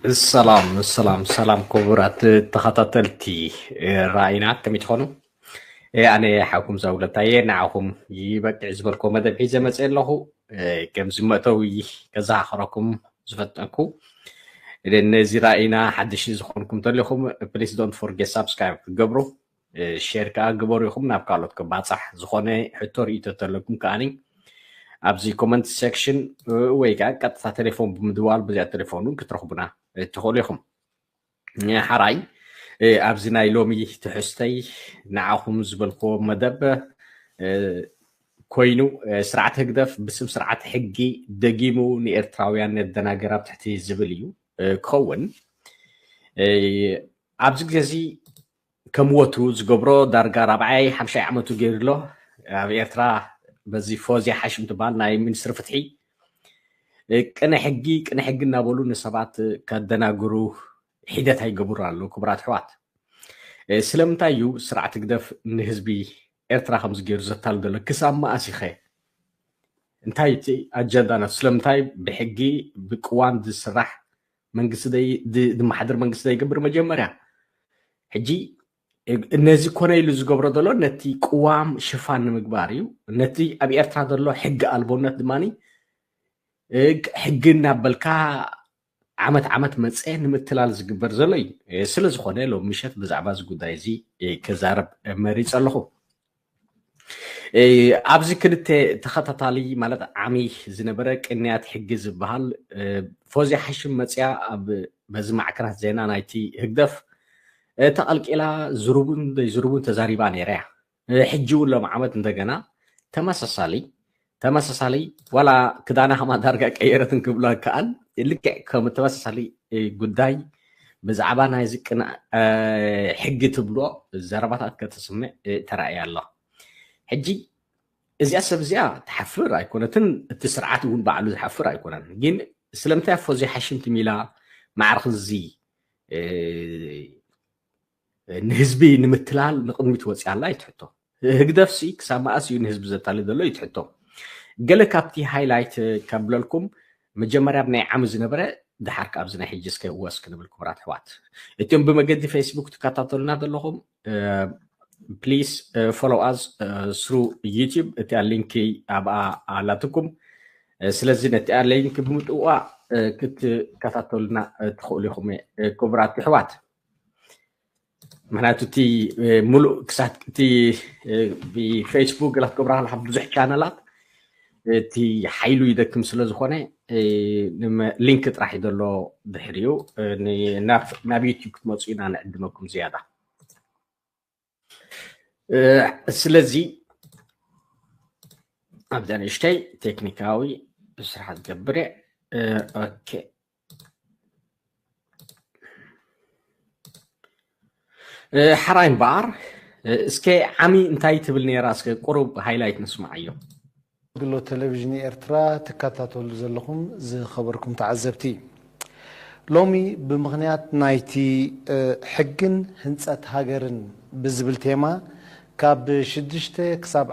ሰላም ሰላም ሰላም፣ ክቡራት ተኸታተልቲ ራኢና፣ ከመይ ትኾኑ? ኣነ ሓውኩም ዛውለታየ፣ ንዓኹም ይበቅዕ ዝበልኮ መደብ ሒዘ መፅእ ኣለኹ። ከምዚ መእተዊ ከዘኻኽረኩም ዝፈጠንኩ፣ ነዚ ራኢና ሓድሽ ዝኾንኩም ተሊኹም፣ please don't forget subscribe ክትገብሩ፣ ሼር ከዓ ግበሩ ኢኹም ናብ ካልኦት ክባፃሕ። ዝኾነ ሕቶ ርእይቶ ተለኩም ከዓኒ ኣብዚ ኮመንት ሴክሽን ወይ ከዓ ቀጥታ ቴሌፎን ብምድዋል፣ በዚኣ ቴሌፎን እውን ክትረኽቡና ትኽእሉ ኢኹም። ሓራይ ኣብዚ ናይ ሎሚ ትሕዝተይ ንዓኹም ዝበልክዎ መደብ ኮይኑ፣ ስርዓት ህግደፍ ብስም ስርዓት ሕጊ ደጊሙ ንኤርትራውያን የደናገር ኣብ ትሕቲ ዝብል እዩ ክኸውን። ኣብዚ ግዜ እዚ ከም ወትሩ ዝገብሮ ዳርጋ ራብዓይ ሓምሻይ ዓመቱ ገይሩ ኣሎ ኣብ ኤርትራ። በዚ ፎዝያ ሓሽም ትበሃል ናይ ሚኒስትሪ ፍትሒ ቅነ ሕጊ ቅነ ሕጊ እናበሉ ንሰባት ከደናግሩ ሒደት ኣይገብሩ ኣለዉ። ክቡራት ኣሕዋት፣ ስለምንታይ እዩ ስርዓት ህግደፍ ንህዝቢ ኤርትራ ከምዚ ገይሩ ዘታሉ ዘሎ? ክሳብ መኣስ ኢኸ? እንታይ እቲ ኣጀንዳ ናቱ? ስለምንታይ ብሕጊ ብቅዋም ዝስራሕ መንግስቲ ዝመሓድር መንግስቲ ዘይገብር? መጀመርያ ሕጂ ነዚ ኮነ ኢሉ ዝገብሮ ዘሎ ነቲ ቅዋም ሽፋን ንምግባር እዩ። ነቲ ኣብ ኤርትራ ዘሎ ሕጊ ኣልቦነት ድማ ሕጊ እናበልካ ዓመት ዓመት መፀ ንምትላል ዝግበር ዘሎ እዩ። ስለ ዝኾነ ሎም ምሸት ብዛዕባ እዚ ጉዳይ እዚ ክዛረብ መሪፀ ኣለኹ። ኣብዚ ክልተ ተኸታታሊ ማለት ዓሚ ዝነበረ ቅንያት ሕጊ ዝበሃል ፎዝያ ሓሽም መፅያ ኣብ በዚ ማዕከናት ዜና ናይቲ ህግደፍ ተቐልቂላ ዝሩቡን ዘይዝሩቡን ተዛሪባ ነይራ እያ። ሕጂ እውን ሎም ዓመት እንደገና ተመሳሳሊ ተመሳሳሊ ዋላ ክዳና ከማ ዳርጋ ቀየረትን ክብሎ ከኣል ልክዕ ከም ተመሳሳሊ ጉዳይ ብዛዕባ ናይ ዝቅና ሕጊ ትብሎ ዘረባታት ከተስምዕ ተራእያ ኣሎ። ሕጂ እዚኣ ሰብ እዚኣ ትሓፍር ኣይኮነትን፣ እቲ ስርዓት እውን ባዕሉ ዝሓፍር ኣይኮነን። ግን ስለምንታይ ኣፎ ዘይሓሽምቲ ሚላ ማዕርክዚ ንህዝቢ ንምትላል ንቕድሚት ወፅያ ኣላ ይትሕቶ። ህግደፍሲ ክሳብ መኣስ እዩ ንህዝቢ ዘታልል ዘሎ ይትሕቶ። ገለ ካብቲ ሃይላይት ከብለልኩም፣ መጀመርያ ብናይ ዓሚ ዝነበረ ድሓር ኣብዚ ናይ ሕጂ እስከ ወስ ክንብል ክቡራት ኣሕዋት፣ እቲኦም ብመገዲ ፌስቡክ ትከታተሉና ዘለኹም please follow us through YouTube። እቲኣ ሊንኪ ኣብኣ ኣላትኩም። ስለዚ ነቲኣ ሊንክ ብምጥዋ ክትከታተሉና ትኽእሉ ኢኹም ክቡራት ኣሕዋት። ምክንያቱ እቲ ሙሉእ ክሳት እቲ ብፌስቡክ ገላት ክብራ ከለካ ብዙሕ ቻነላት እቲ ሓይሉ ይደክም ስለ ዝኾነ ሊንክ ጥራሕ እዩ ዘሎ። ድሕሪኡ ናብ ዩቲዩብ ክትመፁ ኢና ንዕድመኩም ዝያዳ። ስለዚ ኣብዛ ንእሽተይ ቴክኒካዊ ስራሕ ትገብር እየ። ኦኬ። ሓራይ እምበኣር እስከ ዓሚ እንታይ ትብል ነይራ? እስከ ቁሩብ ሃይላይት ንስማዓዮ። ኣገልግሎት ቴሌቪዥን ኤርትራ ትከታተሉ ዘለኹም ዝኸበርኩም ተዓዘብቲ፣ ሎሚ ብምኽንያት ናይቲ ሕግን ህንጸት ሃገርን ብዝብል ቴማ ካብ ሽዱሽተ ክሳብ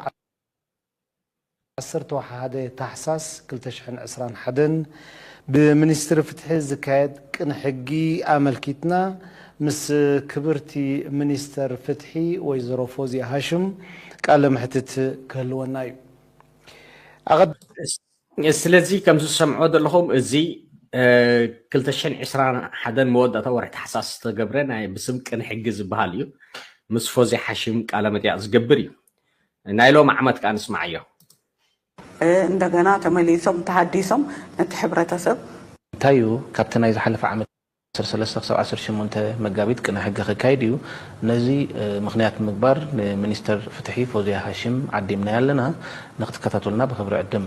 ዓሰርተ ሓደ ታሕሳስ ክልተ ሽሕን ዕስራን ሓደን ብሚኒስትሪ ፍትሒ ዝካየድ ቅን ሕጊ ኣመልኪትና ምስ ክብርቲ ሚኒስተር ፍትሒ ወይዘሮ ፎዚያ ሃሽም ቃለ መሕትት ክህልወና እዩ። ስለዚ ከም ዝሰምዖ ዘለኹም እዚ ክልተ ሽሕን ዕስራን ሓደን መወዳእታ ወርሒ ታሕሳስ ዝተገብረ ናይ ብስም ቅን ሕጊ ዝበሃል እዩ። ምስ ፎዚያ ሓሽም ቃለ መጠያቕ ዝገብር እዩ። ናይ ሎም ዓመት ከዓ ንስማዓዮ። እንደገና ተመሊሶም ተሃዲሶም ነቲ ሕብረተሰብ እንታይ እዩ ካብቲ ናይ ዝሓለፈ ዓመት ዓሰርተ ሰለስተ ክሳብ ዓሰርተ ሸሞንተ መጋቢት ቅነ ሕጊ ክካየድ እዩ። ነዚ ምክንያት ምግባር ንሚኒስተር ፍትሒ ፎዚያ ሃሽም ዓዲምናያ ኣለና። ንክትከታተሉና ብክብሪ ዕድም።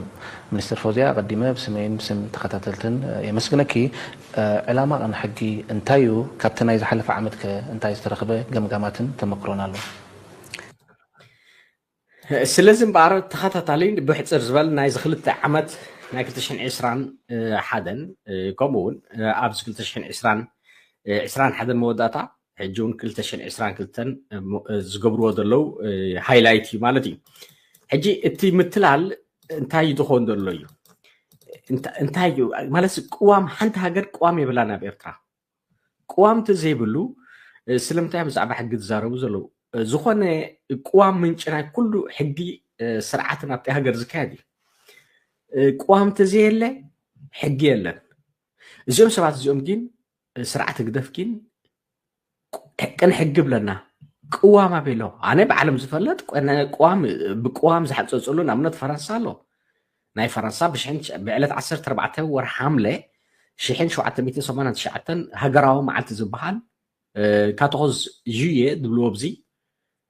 ሚኒስተር ፎዚያ ኣቀዲመ ብስመይን ብስም ተከታተልትን የመስግነኪ። ዕላማ ቅነ ሕጊ እንታይ እዩ? ካብቲ ናይ ዝሓለፈ ዓመት ከ እንታይ ዝተረክበ ገምጋማትን ተመክሮን ኣሎ? ስለዚ እምበኣር ተኸታታሊ ብሕፅር ዝበል ናይዚ ክልተ ዓመት ናይ ክልተ ሽሕን ዕስራን ሓደን ከምኡ እውን ኣብዚ ክልተ ሽሕን ዕስራን ዕስራን ሓደን መወዳእታ ሕጂ እውን ክልተ ሽሕን ዕስራን ክልተን ዝገብርዎ ዘለዉ ሃይላይት እዩ ማለት እዩ። ሕጂ እቲ ምትላል እንታይ እዩ ዝኸውን ዘሎ እዩ? እንታይ እዩ ማለት ቅዋም ሓንቲ ሃገር ቅዋም የብላን ኣብ ኤርትራ። ቅዋም እንተዘይብሉ፣ እ፣ ስለምንታይ እዮም ብዛዕባ ሕጊ ዝዛረቡ ዘለዉ? እ፣ ዝኾነ ቅዋም ምንጪ ናይ ኩሉ ሕጊ፣ እ፣ ስርዓት ናብቲ ሃገር ዝካየድ እዩ። እ፣ ቅዋም እንተዘየለ ሕጊ የለን። እዚኦም ሰባት እዚኦም ግን፣ እ፣ ስርዓት ህግደፍ ግን ቅን ሕጊ ብለና። ቅዋም ኣበይ ኣሎ? ኣነ ብዓለም ዝፈለጥ ቅነ-፣ ቅዋም፣ ብቅዋም ዝሓጸጽሉ ንኣብነት ፈረንሳ ኣሎ። ናይ ፈረንሳ ብሽሕን ትሽ-፣ ብዕለት ዓሰርተ ኣርባዕተ ወርሒ ሓምለ ሽሕን ሸውዓተ ሚእትን ሰማንያን ትሽዓተን ሃገራዊ መዓልቲ ዝበሃል፣ እ፣ ካቶዝ ጁየ ዝብልዎ ኣብዚ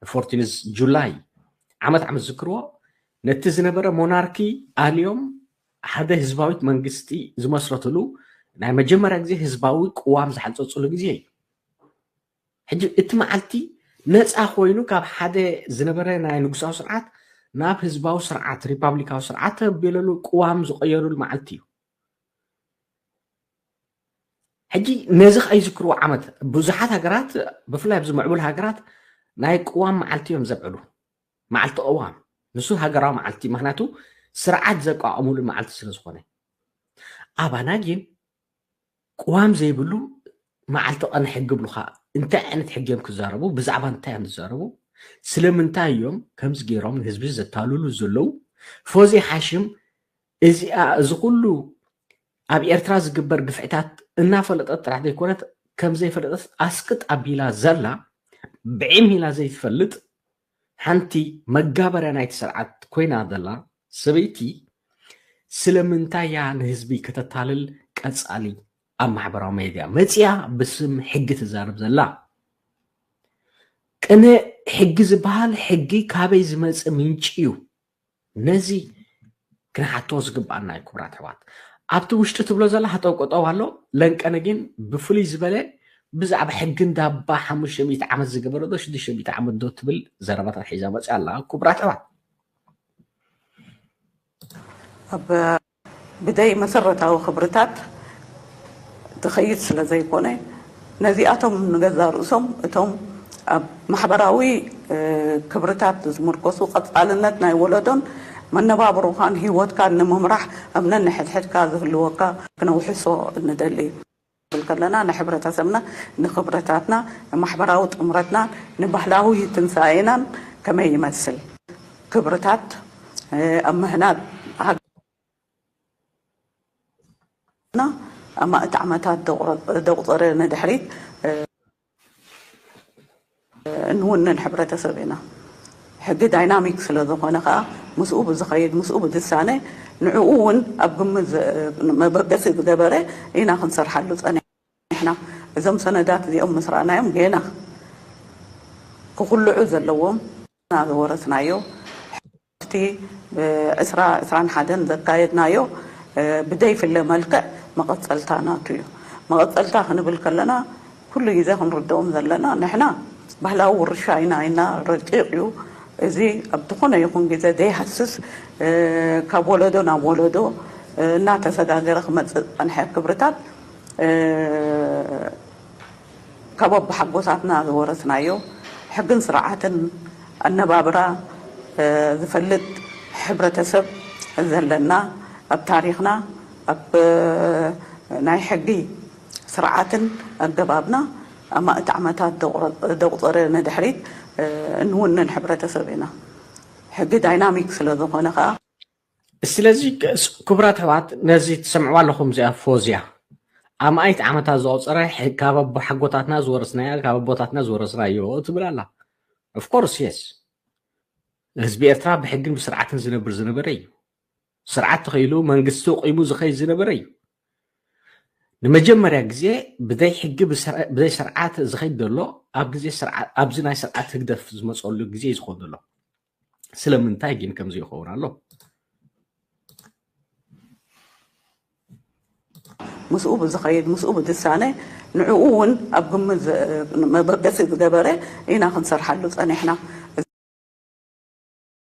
ፎርቲንዝ ጁላይ ዓመት ዓመት ዝዝክርዎ፣ ነቲ ዝነበረ ሞናርኪ ኣልዮም ሓደ ህዝባዊት መንግስቲ ዝመስረትሉ ናይ መጀመርያ ግዜ ህዝባዊ ቅዋም ዝሓንጸጽሉ ግዜ እዩ። ሕጂ እቲ መዓልቲ ነፃ ኮይኑ ካብ ሓደ ዝነበረ ናይ ንጉሳዊ ስርዓት ናብ ህዝባዊ ስርዓት፣ ሪፓብሊካዊ ስርዓት ተቢለሉ ቅዋም ዝቐየሩሉ መዓልቲ እዩ። ሕጂ ነዚ ከይዝክርዎ ዓመት ብዙሓት ሃገራት፣ ብፍላይ ኣብዚ ምዕቡል ሃገራት ናይ ቅዋም መዓልቲ እዮም ዘብዕሉ። መዓልቲ ቅዋም፣ ንሱ ሃገራዊ መዓልቲ፣ ምኽንያቱ ስርዓት ዘቋቐሙሉ መዓልቲ ስለ ዝኾነ። ኣባና ግን ቅዋም ዘይብሉ መዓልቲ ቀን ሕጊ ብሉኻ። እንታይ ዓይነት ሕጊ እዮም ክዛረቡ? ብዛዕባ እንታይ እዮም ዝዛረቡ? ስለምንታይ እዮም ከምዚ ገይሮም ንህዝቢ ዘታልሉ ዘለዉ? ፎዚ ሓሽም እዚኣ፣ እዚ ኩሉ ኣብ ኤርትራ ዝግበር ግፍዕታት እናፈለጠት ጥራሕ ዘይኮነት፣ ከም ዘይፈለጠት ኣስቅጥ ኣቢላ ዘላ፣ ብዒም ኢላ ዘይትፈልጥ ሓንቲ መጋበርያ ናይቲ ስርዓት ኮይና ዘላ ሰበይቲ ስለምንታይ እያ ንህዝቢ ከተታልል ቀጻሊ ኣብ ማሕበራዊ ሜድያ መጽያ ብስም ሕጊ ትዛረብ ዘላ? ቅነ ሕጊ ዝበሃል ሕጊ ካበይ ዝመጽእ ምንጪ እዩ? ነዚ ክንሓቶ ዝግብኣና እዩ፣ ክቡራት ኣሕዋት። ኣብቲ ውሽጢ ትብሎ ዘላ ሃጠው ቀጠው ኣሎ። ለንቀነ ግን ብፍሉይ ዝበለ ብዛዕባ ሕጊ እንዳባ ሓሙሽተ ሚእቲ ዓመት ዝገበረ ዶ ሽዱሽተ ሚእቲ ዓመት ዶ ትብል ዘረባታት ሒዛ መጽያ ኣላ። ክቡራት ኣሕዋት፣ ኣብ ብደይ መሰረታዊ ክብርታት ትኸይድ ስለ ዘይኮነ፣ ነዚኣቶም ንገዛ ርእሶም እቶም ኣብ ማሕበራዊ፣ እ፣ ክብርታት ዝምርኮሱ ቀጻልነት ናይ ወለዶን መነባብሮኻን ህይወትካን ንምምራሕ ኣብ ነንሕድሕድካ ዝህልወካ ክነውሕሶ ንደሊ። ክንብል ከለና ንሕብረተሰብና፣ ንክብርታትና፣ ንማሕበራዊ ጥምረትና፣ ንባህላዊ ትንሳኤናን ከመይ ይመስል ክብርታት፣ እ፣ ኣብ ምህናጽ ሃገርና ኣማእት ዓመታት ደቑረ-፣ ደቑጸረ ንድሕሪት፣ እ፣ እንውንን ሕብረተሰብ ኢና። ሕጊ ዳይናሚክ ስለ ዝኾነ ከኣ ምስኡ ብዝኸይድ፣ ምስኡ ብዝሳነ፣ ንዕኡ እውን ኣብ ግምት ዘ-፣ መበገሲ ዝገበረ ኢና ክንሰርሓሉ ጸኒሕና። እዞም ሰነዳት እዚኦም ምስ ረኣናዮም ጌና ክኹልዑ ዘለዎም ዝወረስናዮ ኣብቲ ብ ዕስራ ዕስራን ሓደን ዘካየድናዮ፣ እ፣ ብደይፍለ መልክዕ መቐጸልታ ናቱ እዩ። መቐጸልታ ክንብል ከለና ኩሉ ግዜ ክንርድኦም ዘለና ንሕና ባህላዊ ውርሻ ኢና ኢልና ረቂቕ እዩ። እዚ ኣብ ዝኾነ ይኹን ግዜ ዘይሃስስ፣ እ፣ ካብ ወለዶ ናብ ወለዶ፣ እ፣ እናተሰጋገረ ክመጽእ ዝጸንሐ ክብርታት፣ እ፣ ካብ ኣቦሓጎታትና ዝወረስናዮ ሕግን ስርዓትን ኣነባብራ፣ እ፣ ዝፈልጥ ሕብረተሰብ ዘለና ኣብ ታሪኽና ኣብ፣ እ፣ ናይ ሕጊ ስርዓትን ኣገባብና ኣማእት ዓመታት ደቑረ-፣ ደቑጸረ ንድሕሪት፣ እ፣ እንውንን ሕብረተሰብ ኢና። ሕጊ ዳይናሚክ ስለ ዝኾነ ከኣ ስለዚ ክ-፣ ስ-፣ ክቡራት ኣሕዋት፣ ነዚ ትሰምዕዋ ኣለኹም፣ እዚኣ ፎዝያ ኣማኢት ዓመታት ዘቑጸረ ሕ-፣ ካብ ኣቦሓጎታትና ዝወረስናያ፣ ካብ ኣቦታትና ዝወረስናዮ ትብል ኣላ። Of course, yes። ህዝቢ ኤርትራ ብሕግን ብስርዓትን ዝነብር ዝነበረ እዩ። ስርዓት ተኸይሉ፣ መንግስቲ ቂሙ ዝኸይድ ዝነበረ እዩ። ንመጀመርያ ግዜ ብዘይ ሕጊ፣ ብስር-፣ ብዘይ ስርዓት ዝኸይድ ዘሎ ኣብ ግዜ ስርዓ-፣ ኣብዚ ናይ ስርዓት ህግደፍ ዝመጸሉ ግዜ እዩ ዝኸውን ዘሎ። ስለምንታይ ግን ከምዚ ይኸውን ኣሎ? ምስኡ ብዝኸይድ፣ ምስኡ ብዝሳነ፣ ንዕኡ እውን ኣብ ግምት ዘ-፣ መበገሲ ዝገበረ ኢና ክንሰርሓሉ ጸኒሕና።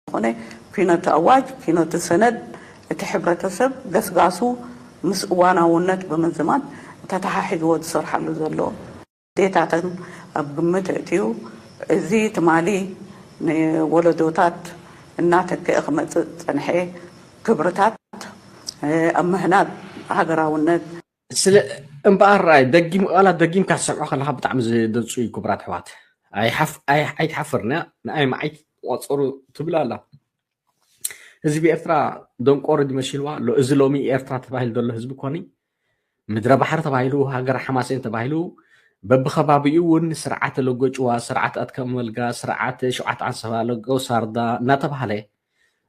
ዝኾነ ኲነቲ ኣዋጅ፣ ኲነቲ ሰነድ፣ እቲ ሕብረተሰብ ገስጋሱ ምስ እዋናውነት ብምዝማድ ተተሓሒዝዎ ዝሰርሓሉ ዘሎ ግዴታትን ኣብ ግምት ኣእትዩ፣ እዚ ትማሊ ንወለዶታት እናተክአ ክመጽእ ዝጸንሐ ክብርታት፣ እ፣ ኣብ ምህናጽ ሃገራውነት፣ ስለ እምበኣር ራይ ደጊም ቃላት ደጊምካ ክትሰምዖ ከለካ ብጣዕሚ ዘደንጹ እዩ። ክቡራት ኣሕዋት ኣይሓፍ ኣይ ኣይትሓፍርና ንኣይ መዓይት ቆጽሩ ትብል ኣላ። ህዝቢ ኤርትራ ደንቆሮ ድመሲልዋ ኣሎ። እዚ ሎሚ ኤርትራ ተባሂሉ ዘሎ ህዝቢ ኮኒ ምድረ ባሕሪ ተባሂሉ ሃገር ሓማሴን ተባሂሉ በብከባቢኡ እውን ስርዓተ ለጎጭዋ፣ ስርዓት ኣትከም መልጋ፣ ስርዓት ሸውዓተ ዓንሰባ ለጎ ሳርዳ እናተባሃለ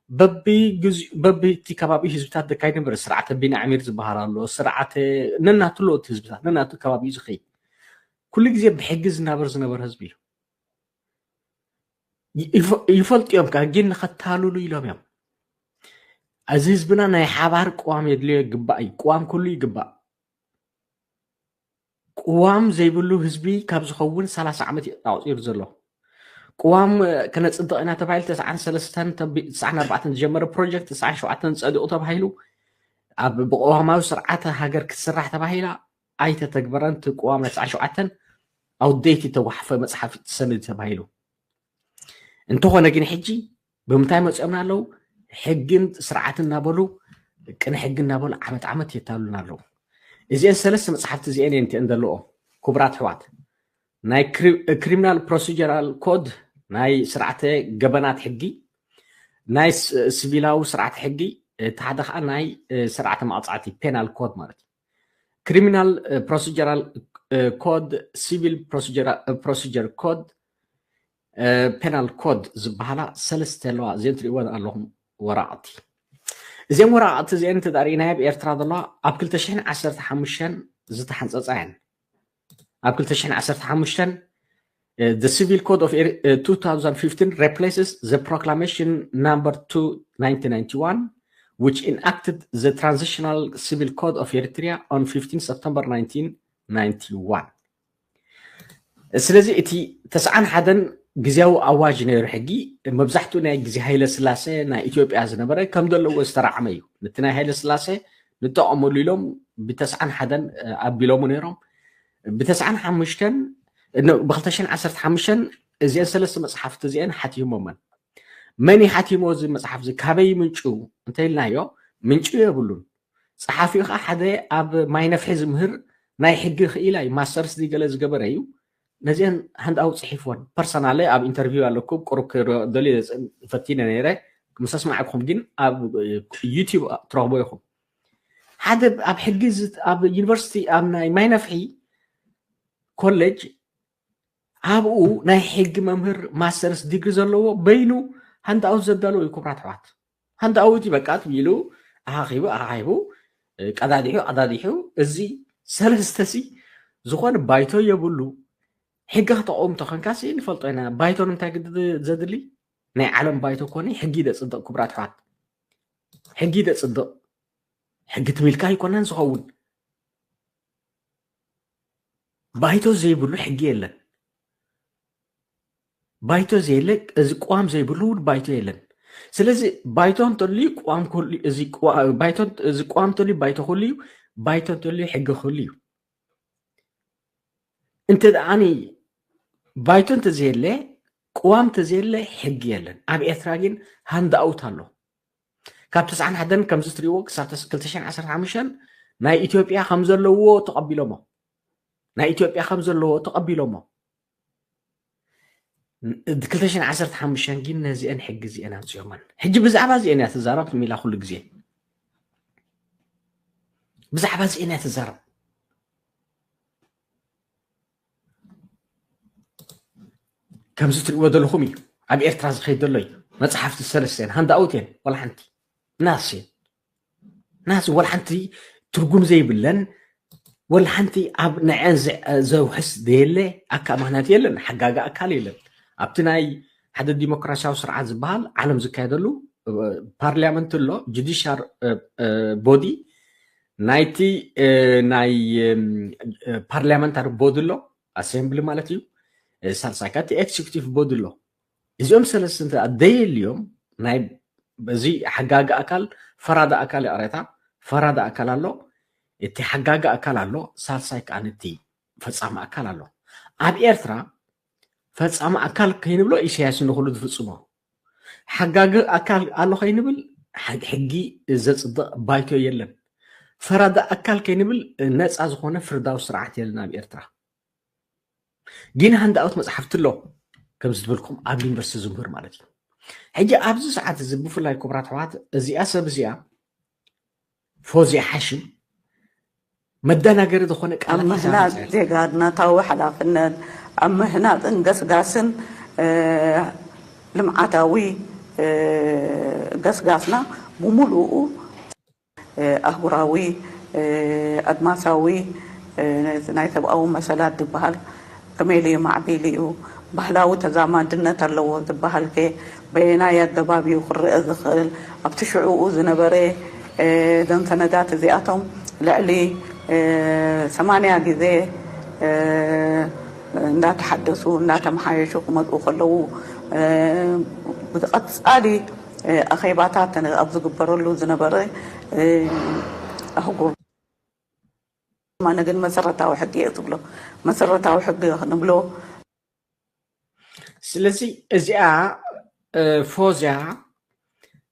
በቢ ግዜ በቢ እቲ ከባቢ ህዝብታት ደካይ ነበር ስርዓተ ቢናዕሚር ዝበሃል ኣሎ። ስርዓተ ነናቱ ሎት ህዝብታት ነናቱ ከባቢ ዝኸይድ ኩሉ ግዜ ብሕጊ ዝናበር ዝነበር ህዝቢ እዩ። ይፈ- ይፈልጡ እዮም ከዓ ግን ንኸታልሉ ኢሎም እዮም። እዚ ህዝብና ናይ ሓባር ቅዋም የድልዮ ይግባእ እዩ። ቅዋም ኩሉ ይግባእ። ቅዋም ዘይብሉ ህዝቢ ካብ ዝኸውን ሰላሳ ዓመት እዩ ኣቑፂሩ ዘሎ። ቅዋም እ፣ ከነፅድቕ ኢና ተባሂሉ ተስዓን ሰለስተን ተቢ- ተስዓን ኣርባዕተን ዝጀመረ ፕሮጀክት ተስዓን ሸውዓተን ፀዲቑ ተባሂሉ ኣብ ብቅዋማዊ ስርዓተ ሃገር ክትስራሕ ተባሂላ ኣይተተግበረን። እቲ ቅዋም ናይ ተስዓን ሸውዓተን ኣውዴት ተዋሕፈ መፅሓፍ ሰነድ ተባሂሉ እንተኾነ ግን ሕጂ ብምንታይ መፂኦምና ኣለዉ? ሕግን ስርዓትን እናበሉ ቅነ ሕጊ እናበሉ ዓመት ዓመት የታሉና ኣለዉ። እዚአን ሰለስተ መፅሓፍቲ እዚአን እየን እቲአን ዘለዎ ክቡራት ኣሕዋት ናይ ክሪሚናል ፕሮሲጀራል ኮድ ናይ ስርዓተ ገበናት ሕጊ ናይ ስ- ሲቪላዊ ስርዓተ ሕጊ እቲ ሓደ ከዓ ናይ እ፣ ስርዓተ መቕፃዕቲ ፔናል ኮድ ማለት እዩ። ክሪሚናል ፕሮሲጀራል ኮድ፣ ሲቪል ፕሮሲጀር ኮድ፣ ፔናል ኮድ ዝበሃላ ሰለስተ ኣለዋ። እዚአን ትሪእወን ኣለኹም ወራቕቲ። እዚአን ወራቕቲ እዚአን እንተ ርኢናዮ ኣብ ኤርትራ ዘለዋ ኣብ ክልተ ሽሕን ዓሰርተ ሓሙሽተን ዝተሓንፀፃ እየን። ኣብ ክልተ ሽሕን ዓሰርተ ሓሙሽተን uh, the Civil Code of Eri- uh, two thousand fifteen replaces the proclamation number two nineteen ninety-one, which enacted the transitional civil code of Eritrea on fifteenth September nineteen ninety-one. ስለዚ እቲ ተስዓን ሓደን ግዜያዊ ኣዋጅ ነይሩ ሕጊ መብዛሕትኡ ናይ ግዜ ሃይለ ስላሴ ናይ ኢትዮጵያ ዝነበረ ከም ዘለዎ ዝተራዕመ እዩ። ነቲ ናይ ሃይለ ስላሴ ንጠቐመሉ ኢሎም ብተስዓን ሓደን ኣቢሎሙ ነይሮም። ብተስዓን ሓሙሽተን ብክልተ ሽሕን ዓሰርተ ሓሙሽተን እዚአን ሰለስተ መፅሓፍቲ እዚአን ሓቲሞመን። መን ይሓቲሞ እዚ መፅሓፍ እዚ ካበይ ምንጩ እንተኢልናዮ ምንጩ የብሉን። ፀሓፊኡ ከዓ ሓደ ኣብ ማይ ነፍሒ ዝምህር ናይ ሕጊ ክኢላ እዩ። ማስተርስ ዲግሪ ዝገበረ እዩ። ነዚአን ሃንዳኣውት ፅሒፍወን ፐርሰናለ ኣብ ኢንተርቪው ኣለኩም ቅሩብ ክደልዮ ፈቲነ ነይረ ምስ ኣስማዕኩም ግን ኣብ ዩቲብ ትረኽቦ ኢኹም። ሓደ ኣብ ሕጊ ኣብ ዩኒቨርሲቲ ኣብ ናይ ማይ ነፍሒ ኮሌጅ ኣብኡ ናይ ሕጊ መምህር ማስተርስ ዲግሪ ዘለዎ በይኑ ሃንዳኣውት ዘዳለዎ እዩ። ክቡራት ኣሕዋት ሃንዳኣውት እዩ በቃ ኢሉ ኣኻኺቡ ኣኻኺቡ ቀዳዲሑ ቀዳዲሑ እዚ ሰለስተሲ ዝኾነ ባይቶ የብሉ። ሕጊ ከተቆም ተኾንካሲ ንፈልጦ ኢና። ባይቶ ንምንታይ ግዲ ዘድሊ ናይ ዓለም ባይቶ ኮነ ሕጊ ደፅድቕ ክቡራት ኣሕዋት ሕጊ ደፅድቕ ሕጊ ትሚልካ ኣይኮነን ዝኸውን። ባይቶ ዘይብሉ ሕጊ የለን። ባይቶ ዘየለ እዚ ቅዋም ዘይብሉ እውን ባይቶ የለን። ስለዚ ባይቶ እንተልዩ ቅዋም ክህሉ እዚ ቅዋ- ባይቶ እንተ- እዚ ቅዋም እንተልዩ ባይቶ ክህሉ እዩ። ባይቶ እንተልዩ ሕጊ ክህሉ እዩ። እንተ ደኣኒ ባይቶ እንተዘየለ ቅዋም እንተዘየለ ሕጊ የለን። ኣብ ኤርትራ ግን ሃንዳኣውት ኣሎ። ካብ ተስዓን ሓደን ከምዚ ትሪእዎ ክሳብ ተስ- ክልተ ሽሕን ዓሰርተ ሓሙሽተን ናይ ኢትዮጵያ ከም ዘለዎ ተቐቢሎሞ ናይ ኢትዮጵያ ከም ዘለዎ ተቐቢሎሞ ክልተ ሽሕን ዓሰርተ ሓሙሽተን ግን ነዚአን ሕጊ እዚአን ኣምፅኦመን። ሕጂ ብዛዕባ እዚአን እያ ትዛረብ ሚላ ኩሉ ግዜ ብዛዕባ እዚአን እያ ትዛረብ። ከምዚ ትሪእዎ ዘለኹም እዩ ኣብ ኤርትራ ዝኸይድ ዘሎ እዩ። መፅሓፍቲ ሰለስተ እየን ሃንዳኣውት እየን ዋላ ሓንቲ ናስ እየን ናስ ዋላ ሓንቲ ትርጉም ዘይብለን ወላ ሓንቲ ኣብ ንዐን ዘ- ዘውሕስ ዘየለ ኣካ ምክንያት የለን። ሓጋጊ ኣካል የለን። ኣብቲ ናይ ሓደ ዲሞክራሲያዊ ስርዓት ዝበሃል ዓለም ዝካየደሉ እ፣ ፓርሊያመንት ኣሎ ጁዲሻር ቦዲ ናይቲ እ፣ ናይ እ፣ ፓርሊያመንታሪ ቦዲ ኣሎ ኣሴምብሊ ማለት እዩ። እ፣ ሳልሳይ ካቲ ኤክስኪዩቲቭ ቦዲ ኣሎ። እዚኦም ሰለስተ እንተ ደየልዮም ናይ እዚ ሓጋጊ ኣካል ፈራዲ ኣካል ይቕሬታ ፈራዲ ኣካል ኣሎ። እቲ ሓጋጊ ኣካል ኣሎ ሳልሳይ ከዓ ነቲ ፈፃሚ ኣካል ኣሎ። ኣብ ኤርትራ ፈፃሚ ኣካል ከይንብሎ ኢሳያስ ንኩሉ ዝፍፅሞ ሓጋጊ ኣካል ኣሎ ከይንብል ሕጊ ዘፅድቕ ባይቶ የለን። ፈራዲ ኣካል ከይንብል ነፃ ዝኾነ ፍርዳዊ ስርዓት የለን ኣብ ኤርትራ። ግን ሃንዳኣውት መፅሓፍቲ ኣሎ፣ ከምዚ ዝበልኩም ኣብ ዩኒቨርሲቲ ዝምህር ማለት እዩ። ሕጂ ኣብዚ ሰዓት እዚ ብፍላይ ክቡራት ኣሕዋት፣ እዚኣ ሰብ እዚኣ ፎዚያ ሓሽም መደናገሪ ዝኾነ ኣብ ቃላት ሒዛ ምህናፅ መፅያ። ዜጋነታዊ ሓላፍነት፣ ኣብ ምህናፅን ገስጋስን እ፣ ልምዓታዊ እ፣ ገስጋስና ብምሉኡ እ፣ ኣህጉራዊ እ፣ ኣድማሳዊ እ፣ ናይ ሰብኣዊ መሰላት ዝበሃል ከመይ ኢሉ እዩ ማዕቢሉ እዩ? ባህላዊ ተዛማድነት ኣለዎ ዝበሃል ከ በየናይ ኣገባብ እዩ ክረአ ዝኽእል? ኣብቲ ሽዕኡ ዝነበረ እ፣ እዞም ሰነዳት እዚኣቶም ልዕሊ እ፣ ሰማንያ ግዜ እ፣ እንዳተሓደሱ እንዳተመሓየሹ ክመፅኡ ከለዉ እ፣ ብቐፃሊ እ፣ ኣኼባታት ኣብ ዝግበረሉ ዝነበረ እ፣ ኣህጉር ማነ ግን መሰረታዊ ሕጊ እየ ዝብሎ። መሰረታዊ ሕጊ ክንብሎ ስለዚ እዚኣ እ፣ ፎዚያ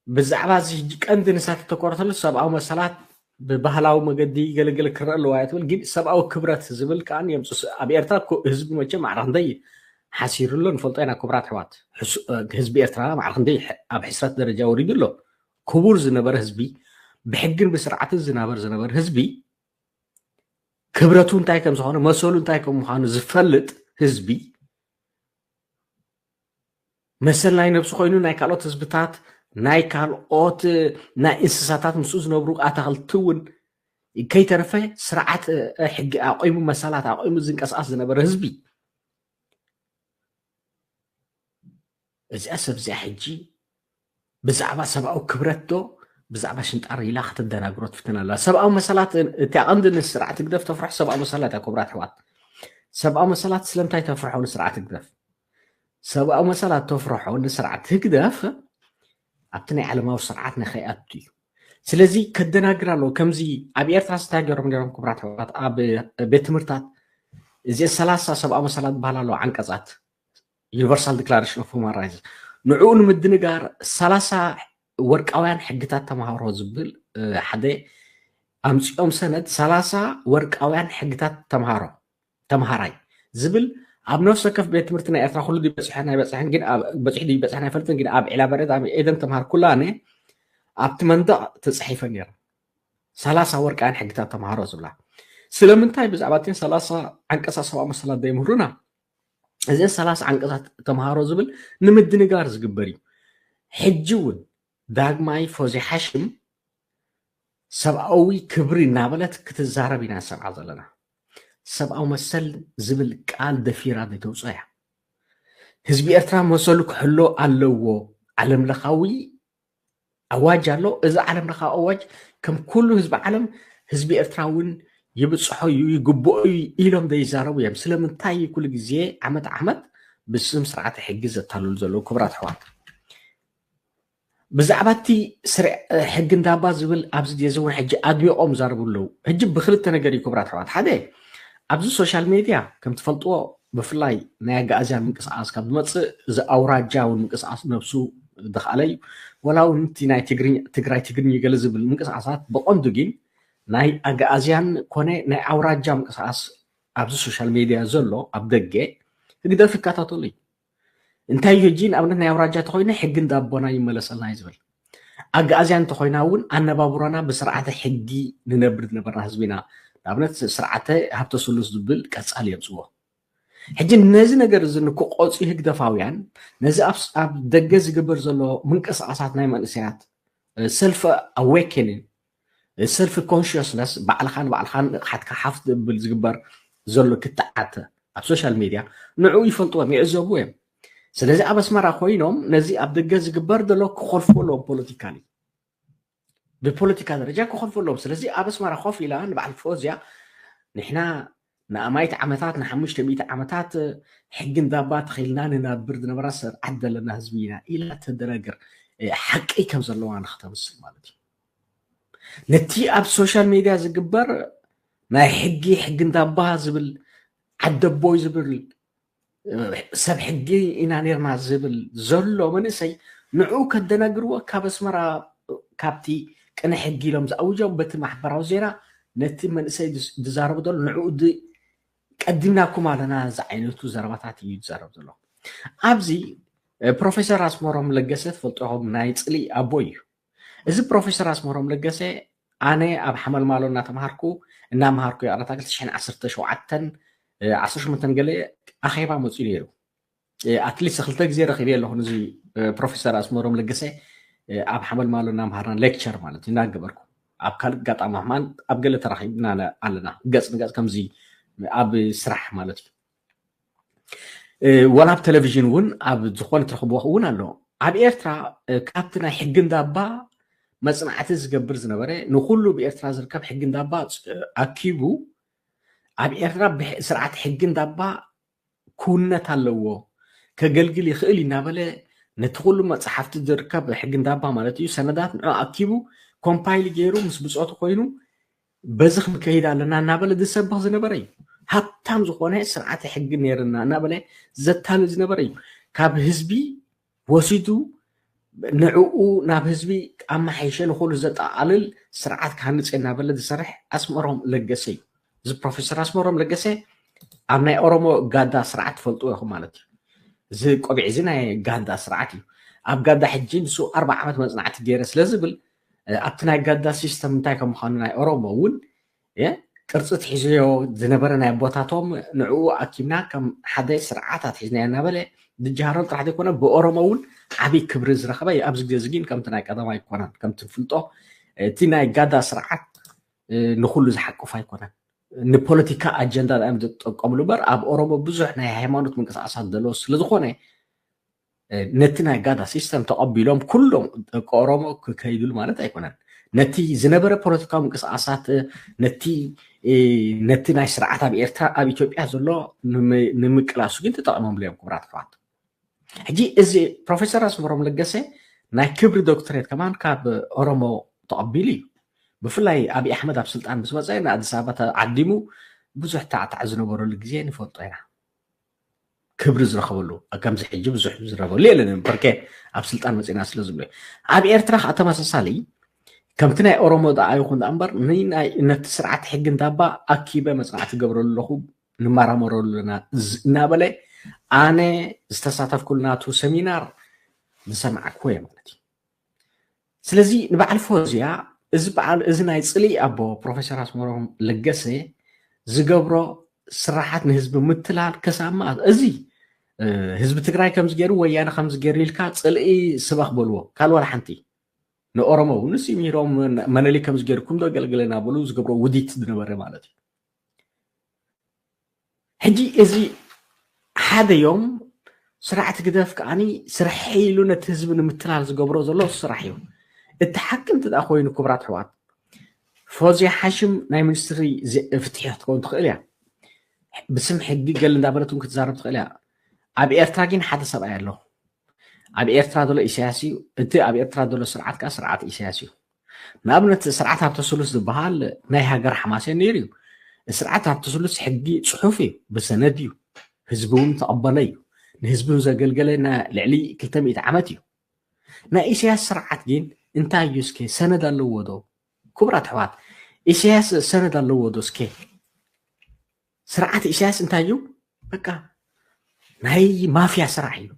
ብዛዕባ እዚ ሕጂ ቀንዲ ንሳ ተተኮረተሉ ሰብኣዊ መሰላት ብባህላዊ መገዲ ገለገለ ክረአ ኣለዋ እያ ትብል። ግን ሰብኣዊ ክብረት ዝብል ከዓ የምፅእ። ኣብ ኤርትራ እኮ ህዝቢ መቸም ማዕረ ክንደይ ሓሲሩ ኣሎ ንፈልጦ ኢና። ክቡራት ኣሕዋት፣ ሕሱ-፣ እ፣ ህዝቢ ኤርትራ ማዕረ ክንደይ ሕ-፣ ኣብ ሕስረት ደረጃ ወሪዱ ኣሎ። ክቡር ዝነበረ ህዝቢ፣ ብሕግን ብስርዓትን ዝናበር ዝነበረ ህዝቢ፣ ክብረቱ እንታይ ከም ዝኾነ፣ መሰሉ እንታይ ከም ምዃኑ ዝፈልጥ ህዝቢ፣ መሰል ናይ ነብሱ ኮይኑ ናይ ካልኦት ህዝብታት፣ ናይ ካልኦት ናይ እንስሳታት ምስኡ ዝነብሩ ኣታኽልቲ እውን ከይተረፈ ስርዓት እ፣ ሕጊ ኣቆይሙ፣ መሰላት ኣቆይሙ ዝንቀሳቐስ ዝነበረ ህዝቢ። እዚኣ ሰብ እዚኣ ሕጂ ብዛዕባ ሰብኣዊ ክብረት ዶ ብዛዕባ ሽንጣር ኢላ ከተደናግሮ ትፍትን ኣላ። ሰብኣዊ መሰላት፣ እቲ ቀንዲ ንስርዓት ህግደፍ ተፍርሖ ሰብኣዊ መሰላት እያ። ክቡራት ኣሕዋት፣ ሰብኣዊ መሰላት ስለምንታይ ተፍርሖ ንስርዓት ህግደፍ? ሰብኣዊ መሰላት ተፍርሖ ንስርዓት ህግደፍ ኣብቲ ናይ ዓለማዊ ስርዓት ንኸይኣቱ እዩ። ስለዚ ከደናግር ኣለዎ። ከምዚ ኣብ ኤርትራ እንታይ ገይሮም ነይሮም? ክቡራት ኣሕዋት፣ ኣብ ቤት ትምህርታት እዚ ሰላሳ ሰብኣዊ መሰላት ዝበሃል ኣለዎ፣ ዓንቀጻት፣ ዩኒቨርሳል ዲክላሬሽን ኦፍ ሁማን ራይትስ፣ ንዕኡ ንምድንጋር ሰላሳ ወርቃውያን ሕግታት ተምሃሮ ዝብል እ፣ ሓደ ኣምፂኦም ሰነድ፣ ሰላሳ ወርቃውያን ሕግታት ተምሃሮ፣ ተምሃራይ ዝብል ኣብ ነፍሲ ወከፍ ቤት ትምህርቲ ናይ ኤርትራ ኩሉ ድዩ በፂሑ ናይ በፅሐን ግን ኣብ፣ በፂሑ ድዩ በፅሐን ኣይፈልጥን፣ ግን ኣብ ዒላ በረድ ኣብ ኤደን ተምሃር ኩላነ ኣብቲ መንደቕ ተፃሒፈን ነይረን። ሰላሳ ወርቃውያን ሕግታት ተምሃሮ ዝብላ። ስለምንታይ ብዛዕባ እተን ሰላሳ ዓንቀጻት ሰብኣዊ መሰላት ዘይምህሩና? እዘን ሰላሳ ዓንቀጻት ተምሃሮ ዝብል ንምድንጋር ዝግበር እዩ። ሕጂ እውን ዳግማይ ፎዚ ሓሽም ሰብኣዊ ክብሪ እናበለት ክትዛረብ ኢና ንሰምዓ ዘለና። ሰብኣዊ መሰል ዝብል ቃል ደፊራ ዘይተውፅኦ እያ። ህዝቢ ኤርትራ መሰሉ ክሕሎ ኣለዎ። ዓለም ለኻዊ ኣዋጅ ኣሎ። እዚ ዓለም ለኻዊ ኣዋጅ ከም ኩሉ ህዝቢ ዓለም ህዝቢ ኤርትራ እውን ይብፅሖ እዩ፣ ይግብኦ እዩ ኢሎም ዘይዛረቡ እዮም። ስለምንታይ ኩሉ ግዜ ዓመት ዓመት ብስም ስርዓተ ሕጊ ዘታልሉ ዘለዉ? ክቡራት ኣሕዋት፣ ብዛዕባ እቲ ስርዕ-፣ ሕጊ እንዳባ ዝብል ኣብዚ ግዜ እውን ሕጂ ኣድሚቖም ዛረቡ ኣለዉ። ሕጂ ብክልተ ነገር እዩ ክቡራት ኣሕዋት። ሓደ፣ ኣብዚ ሶሻል ሜድያ ከም ትፈልጥዎ ብፍላይ ናይ ኣጋኣዝያን ምንቅስቃስ ካብ ዝመፅእ እዚ ኣውራጃዊ ምንቅስቃስ ነብሱ ዝኸኣለ እዩ። ወላ እውን እቲ ናይ ትግርኝ-፣ ትግራይ ትግርኝ ገለ ዝብል ምንቅስቃሳት ብቐንዱ ግን ናይ ኣጋኣዝያን ኮነ ናይ ኣውራጃ ምንቅስቃስ ኣብዚ ሶሻል ሜድያ ዘሎ ኣብ ደገ ህግደፍ ይከታተሉ እዩ። እንታይ እዩ ሕጂ ንኣብነት ናይ ኣውራጃ ተኾይነ ሕጊ እንዳቦና ይመለሰልና እዩ ዝብል። ኣጋኣዝያን እንተኾይና እውን ኣነባብሮና ብስርዓተ ሕጊ ንነብር ዝነበርና ህዝቢ ኢና። ንኣብነት ስርዓተ ሃብተ ስሉስ ዝብል ቀጻሊ የምፅዎ። ሕጂ ነዚ ነገር እዚ ንክቆፁ ህግደፋውያን ነዚ ኣብ፣ ኣብ ደገ ዝግበር ዘሎ ምንቅስቃሳት ናይ መንእሰያት ሰልፍ ኣዌክኒንግ፣ ሰልፍ ኮንሽስነስ፣ ባዕልኻን ባዕልኻን ንቕሓትካ ሓፍ ዘብል ዝግበር ዘሎ ክትዓተ ኣብ ሶሻል ሜድያ ንዕኡ ይፈልጥዎ እዮም፣ ይዕዘብዎ እዮም። ስለዚ ኣብ ኣስመራ ኮይኖም ነዚ ኣብ ደገ ዝግበር ዘሎ ክኾልፍዎ ኣለዎም ፖለቲካሊ። ብፖለቲካ ደረጃ ክኾልፍዎ ኣለዎም። ስለዚ ኣብ ኣስመራ ኮፍ ኢላ ንበዓል ፎዝያ ንሕና ንኣማይት ዓመታት፣ ንሓሙሽተ ሚእቲ ዓመታት ሕጊ እንዳባ ተኸይልና ንነብር ዝነበራ ስርዓት ዘለና ህዝቢ ኢና ኢላ ተደናግር፣ እ፣ ሓቂ ከም ዘለዋ ንክተምስል ማለት እዩ። ነቲ ኣብ ሶሻል ሜድያ ዝግበር ናይ ሕጊ፣ ሕጊ እንዳባ ዝብል፣ ዓደቦይ ዝብል፣ እ፣ ሰብ ሕጊ ኢና ነርና ዝብል ዘሎ መንእሰይ ንዕኡ ከደናግርዎ ካብ ኣስመራ፣ ካብቲ ቅነ ሕጊ ኢሎም ዝኣውጆም በቲ ማሕበራዊ ዜና ነቲ መንእሰይ ዝዛረቡ ዘሎ ንዕኡ ቀዲምናኩም ኣለና ዝዓይነቱ ዘረባታት እዩ ዝዛረብ ዘሎ። ኣብዚ ፕሮፌሰር ኣስመሮም ለገሰ ትፈልጥኹም ናይ ፅሊ ኣቦ እዩ። እዚ ፕሮፌሰር ኣስመሮም ለገሰ ኣነ ኣብ ሓመልማሎ እናተምሃርኩ እናምሃርኩ የቕረታ ክልተ ሽሕን ዓሰርተ ሸውዓተን ዓሰርተ ሸሞንተን ገለ ኣኼባ መፅኡ ነይሩ። ኣትሊስት ክልተ ግዜ ረኺበ ኣለኹ ነዚ ፕሮፌሰር ኣስመሮም ለገሰ ኣብ ሓመልማሎ እናምሃርና ሌክቸር ማለት እናገበርኩ ኣብ ካልእ ኣጋጣሚ ሕማን ኣብ ገለ ተራኺብና ኣለና ገፅ ንገፅ ከምዚ ኣብ ስራሕ ማለት እዩ። ወላ ኣብ ቴሌቪዥን እውን ኣብ ዝኾነ ትረኽብዎ እውን ኣሎ። ኣብ ኤርትራ ካብቲ ናይ ሕጊ እንዳባ መፅናዕቲ ዝገብር ዝነበረ ንኩሉ ብኤርትራ ዝርከብ ሕጊ እንዳባ ኣኪቡ ኣብ ኤርትራ ስርዓት ሕጊ እንዳባ ክውነት ኣለዎ ከገልግል ይኽእል እናበለ ነቲ ኩሉ መፅሓፍቲ ዝርከብ ሕጊ እንዳባ ማለት እዩ ሰነዳት ንዑ ኣኪቡ ኮምፓይል ገይሩ ምስ ብፆቱ ኮይኑ በዚ ክንከይድ ኣለና እናበለ ዝሰብኽ ዝነበረ እዩ። ሃብታም ዝኾነ ስርዓተ ሕጊ ነይርና እናበለ ዘታልል ዝነበረ እዩ። ካብ ህዝቢ ወሲዱ ንዕኡ ናብ ህዝቢ ኣመሓይሸ ንኹሉ ዘጠቓልል ስርዓት ክሃንፅ እናበለ ዝሰርሕ ኣስመሮም ለገሰ እዩ። እዚ ፕሮፌሰር ኣስመሮም ለገሰ ኣብ ናይ ኦሮሞ ጋዳ ስርዓት ትፈልጥዎ ኢኹም ማለት እዩ። እዚ ቆቢዕ እዚ ናይ ጋዳ ስርዓት እዩ። ኣብ ጋዳ ሕጂ ንሱ ኣርባ ዓመት መፅናዕቲ ገይረ ስለ ዝብል ኣብቲ ናይ ጋዳ ሲስተም እንታይ ከም ምዃኑ ናይ ኦሮሞ እውን ቅርፂ ትሒዝዮ ዝነበረ ናይ ኣቦታቶም ንዕኡ ኣኪብና ከም ሓደ ስርዓት ኣትሒዝናዮ እናበለ ዝጀሃረሉ ጥራሕ ዘይኮነ ብኦሮሞ እውን ዓብዪ ክብሪ ዝረኸበ እዩ። ኣብዚ ግዜ እዚ ግን ከምቲ ናይ ቀደም ኣይኮነን። ከምቲ ንፍልጦ እቲ ናይ ጋዳ ስርዓት ንኩሉ ዝሓቅፍ ኣይኮነን። ንፖለቲካ ኣጀንዳ እዮም ዝጥቀምሉ እምበር ኣብ ኦሮሞ ብዙሕ ናይ ሃይማኖት ምንቅስቃሳት ዘለዎ ስለዝኾነ ነቲ ናይ ጋዳ ሲስተም ተቐቢሎም ኩሎም ደቂ ኦሮሞ ክከይድሉ ማለት ኣይኮነን። ነቲ ዝነበረ ፖለቲካዊ ምንቅስቃሳት ነቲ ነቲ ናይ ስርዓት ኣብ ኤርትራ ኣብ ኢትዮጵያ ዘሎ ንምቅላሱ ግን ተጠቒሞምሉ እዮም ክቡራት ኣሕዋት። ሕጂ እዚ ፕሮፌሰር ኣስመሮም ለገሰ ናይ ክብሪ ዶክትሬት ከማን ካብ ኦሮሞ ተቐቢሉ እዩ። ብፍላይ ኣብይ ኣሕመድ ኣብ ስልጣን ምስ መፀ ንኣዲስ ኣበባ ተዓዲሙ ብዙሕ ታዕታዕ ዝነበረሉ ግዜ ንፈልጦ ኢና። ክብሪ ዝረኸበሉ ከምዚ ሕጂ ብዙሕ ዝረኸበሉ የለን። በርከ ኣብ ስልጣን መፂና ስለ ዝብሎ ኣብ ኤርትራ ከዓ ተመሳሳሊ ከምቲ ናይ ኦሮሞ ደኣ ይኹን ደኣ እምበር ነቲ ስርዓት ሕጊ እንዳባ ኣኪበ መፅናዕቲ ገብረሉ ኣለኹ ንመራመረሉ ኣለና እናበለ ኣነ ዝተሳተፍኩሉ ናቱ ሰሚናር ዝሰማዕክዎ እየ ማለት እዩ። ስለዚ ንበዓል ፎዝያ እዚ በዓል እዚ ናይ ፅልኢ ኣቦ ፕሮፌሰር ኣስመሮም ለገሰ ዝገብሮ ስራሓት ንህዝቢ ምትላል ከሳማ እዚ ህዝቢ ትግራይ ከምዚ ገይሩ ወያነ ከምዚ ገይሩ ኢልካ ፅልኢ ስበኽ በልዎ ካልእ ዋላ ሓንቲ ንኦሮሞ እውን ንስ ሚሮም መነሊ ከምዚ ገይርኩም ዶ ገልግለና በሉ ዝገብሮ ውዲት ዝነበረ ማለት እዩ። ሕጂ እዚ ሓደ እዮም ስራሕቲ ግደፍ ከዓኒ ስርሐ ኢሉ ነቲ ህዝቢ ንምትላል ዝገብሮ ዘሎ ስራሕ እዩ። እቲ ሓቂ እንተ ደኣ ኮይኑ ክቡራት ኣሕዋት ፎዝያ ሓሽም ናይ ሚኒስትሪ ፍትሒ ክትከውን ትኽእል እያ። ብስም ሕጊ ገል እንዳበለት እውን ክትዛረብ ትኽእል እያ። ኣብ ኤርትራ ግን ሓደ ሰብኣይ ኣሎ። ኣብ ኤርትራ ዘሎ ኢሳያስ እዩ። እቲ ኣብ ኤርትራ ዘሎ ስርዓት ከዓ ስርዓት ኢሳያስ እዩ። ንኣብነት ስርዓት ሃብተስሉስ ዝበሃል ናይ ሃገር ሓማሴን ነይሩ እዩ። ስርዓት ሃብተስሉስ ሕጊ ፅሑፍ እዩ፣ ብሰነድ እዩ፣ ህዝቢ እውን ተቐበለ እዩ። ንህዝቢ ዘገልገለ ልዕሊ ክልተ ሚእቲ ዓመት እዩ። ናይ ኢሳያስ ስርዓት ግን እንታይ እዩ እስከ ሰነድ ኣለዎ ዶ? ክቡራት ኣሕዋት ኢሳያስ ሰነድ ኣለዎ ዶ እስከ? ስርዓት ኢሳያስ እንታይ እዩ? በቃ ናይ ማፍያ ስራሕ እዩ።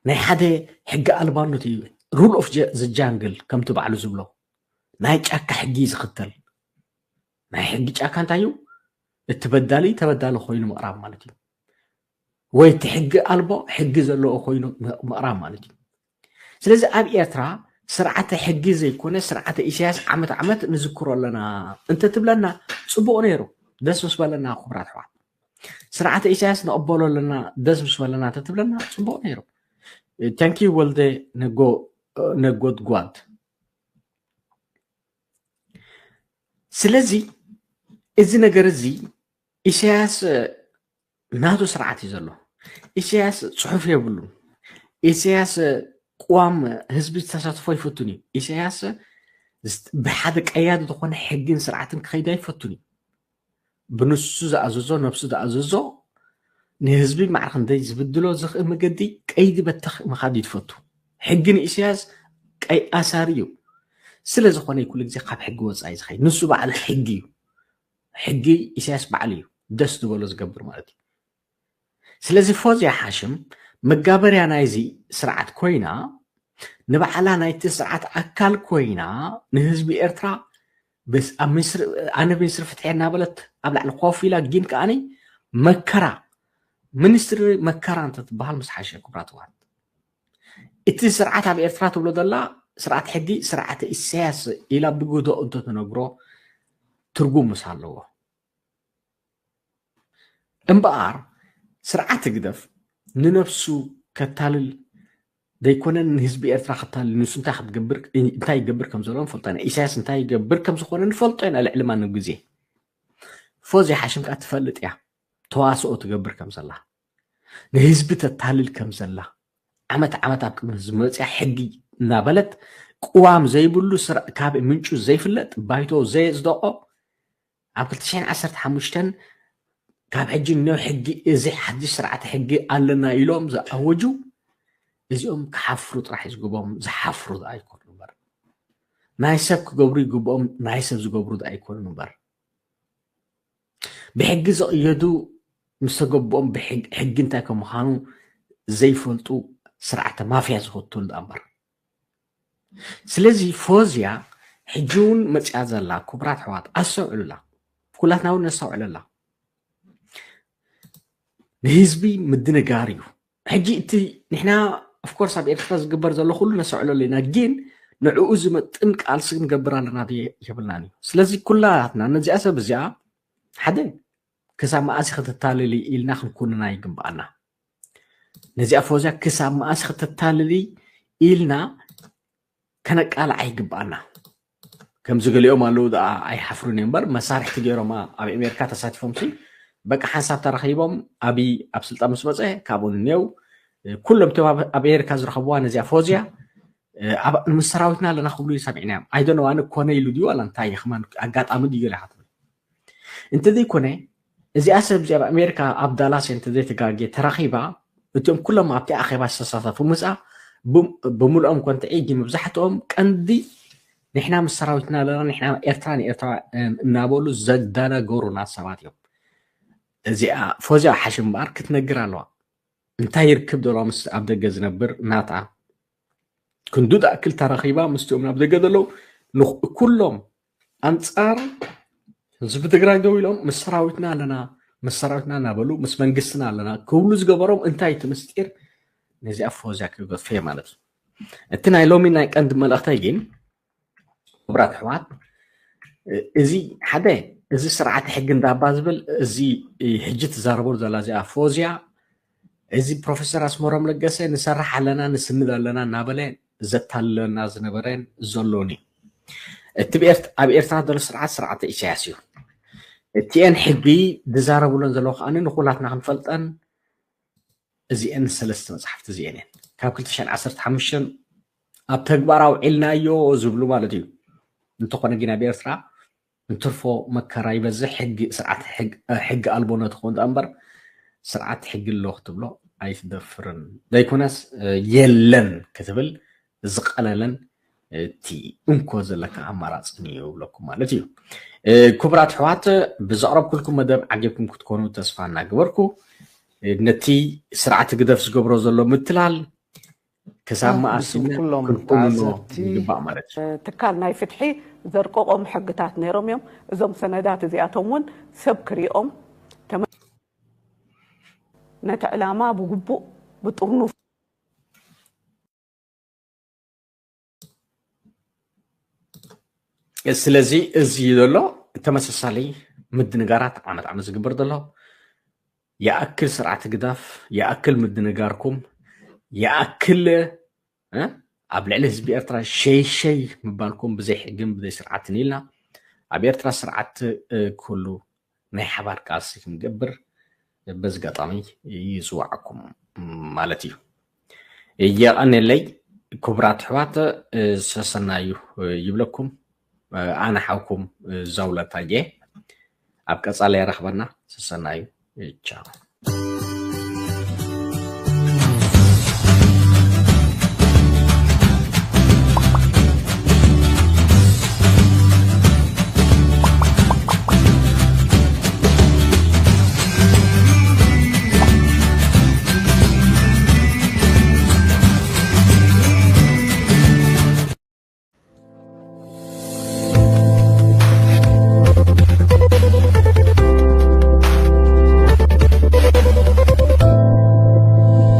ናይ ሓደ ሕጊ ኣልባነት እዩ። ሩል ኦፍ ዘ ጃንግል ከምቲ ባዕሉ ዝብሎ ናይ ጫካ ሕጊ ዝኽተል ናይ ሕጊ ጫካ እንታይ እዩ? እቲ በዳሊ ተበዳሊ ኮይኑ ምቕራብ ማለት እዩ። ወይ እቲ ሕጊ ኣልቦ ሕጊ ዘለዎ ኮይኑ ምቕራብ ማለት እዩ። ስለዚ ኣብ ኤርትራ ስርዓተ ሕጊ ዘይኮነ ስርዓተ ኢሳያስ ዓመት ዓመት ንዝክሮ ኣለና እንተትብለና ፅቡቕ ነይሩ፣ ደስ ምስ በለና ክቡራት ኣሕዋት። ስርዓተ ኢሳያስ ንቕበሎ ኣለና ደስ ምስ በለና እንተትብለና ፅቡቕ ነይሩ። ታንኪ ወልደ ነጎድጓድ። ስለዚ እዚ ነገር እዚ ኢሳያስ ናቱ ስርዓት እዩ ዘሎ። ኢሳያስ ፅሑፍ የብሉን። ኢሳያስ ቅዋም ህዝቢ ዝተሳትፎ ኣይፈቱን እዩ። ኢሳያስ ብሓደ ቀያዲ ዝኾነ ሕግን ስርዓትን ክኸይድ ኣይፈቱን እዩ። ብንሱ ዝኣዘዞ ነብሱ ዝኣዘዞ ንህዝቢ ማዕረ ክንደይ ዝብድሎ ዝኽእል መገዲ ቀይዲ በተኽ ምኻድ እዩ ዝፈቱ። ሕጊ ንኢሳያስ ቀይ ኣሳሪ እዩ። ስለ ዝኾነ ኩሉ ግዜ ካብ ሕጊ ወፃኢ ዝኸይድ ንሱ ባዕሉ ሕጊ እዩ። ሕጊ ኢሳያስ ባዕሉ እዩ ደስ ዝበሎ ዝገብር ማለት እዩ። ስለዚ ፎዝያ ሓሽም መጋበርያ ናይዚ ስርዓት ኮይና፣ ንባዕላ ናይቲ ስርዓት ኣካል ኮይና፣ ንህዝቢ ኤርትራ ኣነ ሚኒስትሪ ፍትሒ እናበለት ኣብ ላዕሊ ኮፍ ኢላ፣ ግን ከዓኒ መከራ፣ ሚኒስትሪ መከራ እንተትበሃል ምስ ሓሸ። ክቡራት እዋት፣ እቲ ስርዓት ኣብ ኤርትራ ትብሎ ዘላ ስርዓት ሕጊ ስርዓት ኢሳያስ ኢላ ብግዶ እንተትነግሮ ትርጉም ምስ ኣለዎ። እምበኣር ስርዓት ህግደፍ ንነብሱ ከታልል ዘይኮነን ንህዝቢ ኤርትራ ከታልል፣ ንሱ እንታይ ክትገብር እንታይ ይገብር ከም ዘሎ ንፈልጦ ኢና። ኢሳያስ እንታይ ይገብር ከም ዝኾነ ንፈልጦ ኢና። ልዕሊ ማንም ግዜ ፎዚ ሓሽም ከኣ ትፈልጥ እያ ተዋስኦ ትገብር ከም ዘላ፣ ንህዝቢ ተታልል ከም ዘላ፣ ዓመት ዓመት ኣብ ቅድሚ ህዝቢ መፅያ ሕጊ እናበለት ቅዋም ዘይብሉ ስራ ካብ ምንጩ ዘይፍለጥ ባይቶ ዘየፅደቆ ኣብ ክልተ ሽሕን ዓሰርተ ሓሙሽተን ካብ ሕጂ እነሆ ሕጊ እዚ ሓድሽ ስርዓተ ሕጊ ኣለና ኢሎም ዝኣወጁ እዚኦም ክሓፍሩ ጥራሕ እዩ ዝግብኦም። ዝሓፍሩ ኣይኮኑ እምበር ናይ ሰብ ክገብሩ ይግብኦም ናይ ሰብ ዝገብሩ ኣይኮኑን እምበር ብሕጊ ዝቕየዱ ምስ ተገብኦም ብሕግ- ሕጊ እንታይ ከም ምዃኑ ዘይፈልጡ ስርዓተ ማፍያ ዝኽተሉ ደኣ እምበር። ስለዚ ፎዝያ ሕጂ እውን መፅያ ዘላ ክቡራት ኣሕዋት ኣስተውዕሉላ። ኩላትና እውን ነስተውዕለላ። ንህዝቢ ምድንጋር እዩ። ሕጂ እቲ ንሕና ኦፍኮርስ ኣብ ኤርትራ ዝግበር ዘሎ ኩሉ ነስተውዕለሉ ኢና፣ ግን ንዕኡ ዝመጥን ቃልሲ ክንገብር ኣለና ድየ የብልናን እዩ። ስለዚ ኩላትና ነዚኣ ሰብ እዚኣ ሓደ ክሳብ መኣስ ክትታልሊ ኢልና ክንኩንና ይግብኣና። ነዚኣ ፎዝያ ክሳብ መኣስ ክትታልሊ ኢልና ከነቃልዓ ይግብኣና። ከምዚ ገሊኦም ኣለዉ ደኣ ኣይሓፍሩን እዮም እምበር መሳርሕቲ ገይሮማ ኣብ ኣሜሪካ ተሳቲፎም ሲ በቃ ሓንሳብ ተረኺቦም ኣብይ ኣብ ስልጣን ምስ መፀ ካብኡ ንኔው ኩሎም እቶም ኣብ ኣሜሪካ ዝረኸብዋ ነዚኣ ፎዝያ ኣብ ምስ ሰራዊትና ኣለና ክብሉ ሰሚዕና እዮም። ኣይደኖ ኣነ ኮነ ኢሉ ድዩ ዋላ እንታይ ከማን ኣጋጣሚ ድዩ ገለ ክትብል እንተዘይኮነ እዚኣ ሰብ እዚኣ ኣብ ኣሜሪካ ኣብ ዳላስ እንተዘይተጋጌ ተራኺባ እቲኦም ኩሎም ኣብቲ ኣኼባ ዝተሳተፉ ምፃ ብምልኦም ኮንትዒ ግን መብዛሕትኦም ቀንዲ ንሕና ምስ ሰራዊትና ኣለና ንሕና ኤርትራ ንኤርትራ እናበሉ ዘደናገሩና ሰባት እዮም። እዚኣ ፎዚያ ሓሽ እምበኣር ክትነግር ኣለዋ። እንታይ ይርክብ ዘለዋ ምስ ኣብ ደገ ዝነብር ናታ ክንዱ ዝኣክል ተራኺባ ምስቲኦም ናብ ደገ ዘለዉ ኩሎም ኣንጻር ህዝቢ ትግራይ ደው ኢሎም ምስ ሰራዊትና ኣለና ምስ ሰራዊትና እናበሉ ምስ መንግስትና ኣለና ክብሉ ዝገበሮም እንታይ እቲ ምስጢር ነዚኣ ፎዚያ ክገድፈዮ ማለት እዩ። እቲ ናይ ሎሚ ናይ ቀንዲ መልእኽተይ ግን ክቡራት ኣሕዋት እዚ ሓደ እዚ ስርዓተ ሕጊ እንዳባ ዝብል እዚ ሕጂ ትዛረበሉ ዘላ እዚኣ ፎዚያ እዚ ፕሮፌሰር ኣስመሮም ለገሰ ንሰርሕ ኣለና ንስንድ ኣለና እናበለ ዘታልለና ዝነበረን ዘሎን እዩ። እቲ ኣብ ኤርትራ ዘሎ ስርዓት ስርዓተ ኢሳያስ እዩ። እቲኤን ሕጊ ዝዛረብሎን ዘለዉ ከዓ ንኩላትና ክንፈልጠን እዚኤን ሰለስተ መፅሓፍቲ እዚኤን እየን ካብ ክልተ ሽሕን ዓሰርተ ሓሙሽተን ኣብ ተግባር ኣውዒልናዮ ዝብሉ ማለት እዩ። እንተኾነ ግን ኣብ ኤርትራ እንትርፎ መከራ ይበዝሕ ሕጊ ስርዓት ሕጊ ኣልቦ ነትኾን ዳ እምበር ስርዓት ሕጊ ኣሎ ክትብሎ ኣይትደፍርን ዘይኮነስ የለን ክትብል ዝቀለለን እቲ እንኮ ዘለካ ኣማራፂ ንብለኩም ማለት እዩ። ክቡራት ኣሕዋት ብዘቕረብኩልኩም መደብ ዓጊብኩም ክትኮኑ ተስፋ እናገበርኩ ነቲ ስርዓት ግደፍ ዝገብሮ ዘሎ ምትላል ክሳብ መኣስ ኩሎም ክንኮንኖ ይግባእ ማለት እዩ። ትካል ናይ ፍትሒ ዘርቀቖም ሕግታት ነይሮም እዮም። እዞም ሰነዳት እዚኣቶም እውን ሰብ ክሪኦም ነቲ ዕላማ ብግቡእ ብጥርኑፍ ስለዚ እዚ ዘሎ ተመሳሳሊ ምድንጋራት ዓመት ዓመት ዝግበር ዘሎ ይኣክል ስርዓት ግዳፍ ይኣክል ምድንጋርኩም ይኣክል ኣብ ልዕሊ ህዝቢ ኤርትራ ሸይሸይ ምባልኩም ብዘይ ሕግን ብዘይ ስርዓትን ኢልና ኣብ ኤርትራ ስርዓት ክህሉ ናይ ሓባር ቃልሲ ክንገብር በዚ ኣጋጣሚ ይፅዋዕኩም ማለት እዩ። የቐንየለይ ክቡራት ኣሕዋት ሰሰናዩ ይብለኩም። ኣነ ሓውኩም ዛውለታ እየ። ኣብ ቀፃሊ የራኽበና። ሰሰናዩ። ቻው።